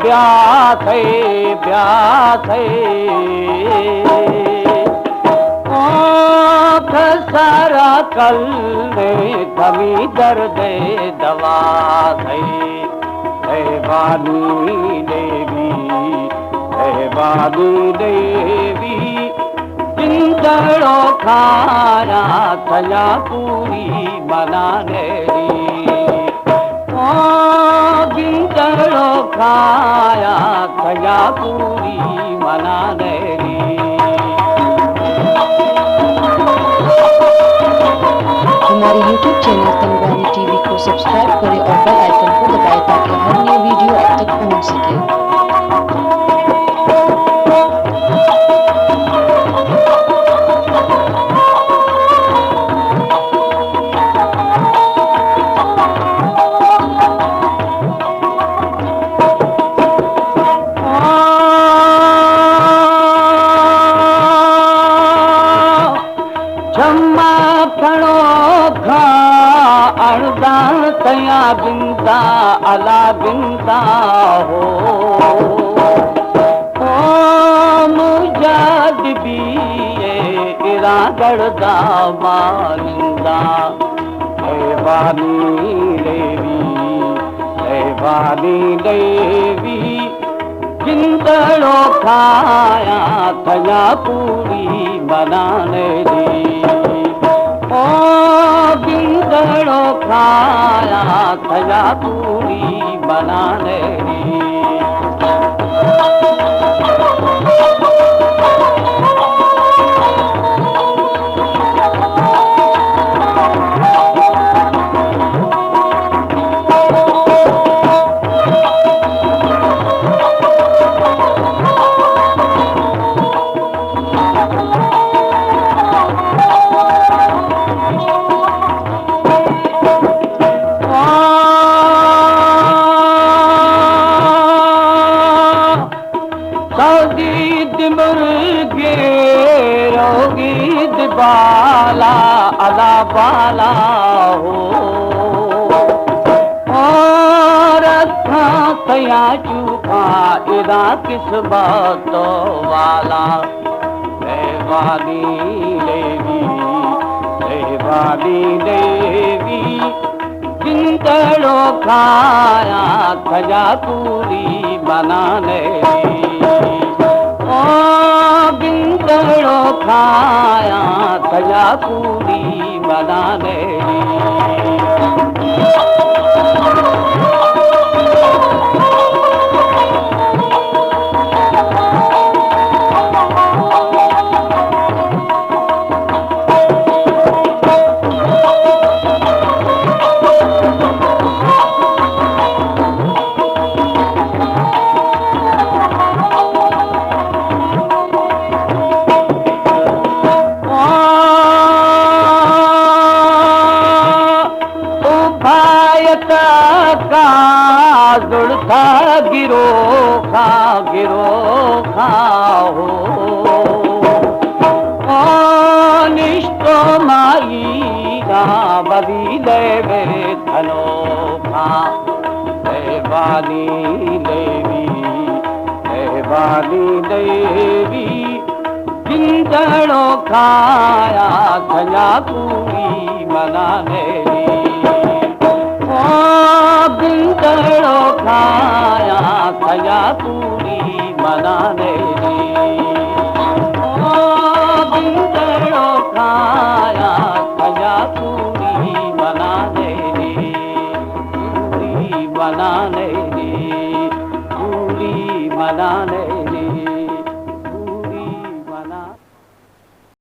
بیا سئے، بیا سئے۔ او کسارا کل نے تمی درد دوا سئے۔ اے بانی دیوی، اے بانی دیوی، گندڑو کھایا تھیا پوری منا نیری۔ او گندڑو کھایا تھیا پوری منا نیری۔ ہمارے یوٹیوب چینل تنگوانی ٹی وی کو سبسکرائب کریں اور بیل آئیکن کو دبائیں تاکہ ہر نیو ویڈیو آپ تک پہنچ سکے۔ چما پھڑو کھا اڑدان تیا بندا الا بندا ہو۔ او مجاد بی اے ارا گڑدا مانندا۔ اے بانی دیوی، اے بانی دیوی، گندڑو کھایا تھیا پوری بنانے دی۔ او گندڑو کھایا تھیا پوری بنانے دی۔ سوزید مرگے روگید بالا الا بالا ہو۔ اور اتھاں تیا چوکا ادا قسمت والا۔ اے بانی دیوی، اے بانی دیوی، گندڑو کھایا تھیا پوری بنانے۔ او گندڑو کھایا تھیا پوری بنانے۔ او بھایت کا زڑتا گرو خا، گرو خا ہو۔ او نشتو مائی گا بدی لے بے تھنو خا۔ اے بانی دیوی، اے بانی دیوی، گندڑو کھایا تھیا پوری منا نیری۔ او گندڑو کھایا تھیا پوری منا نیری۔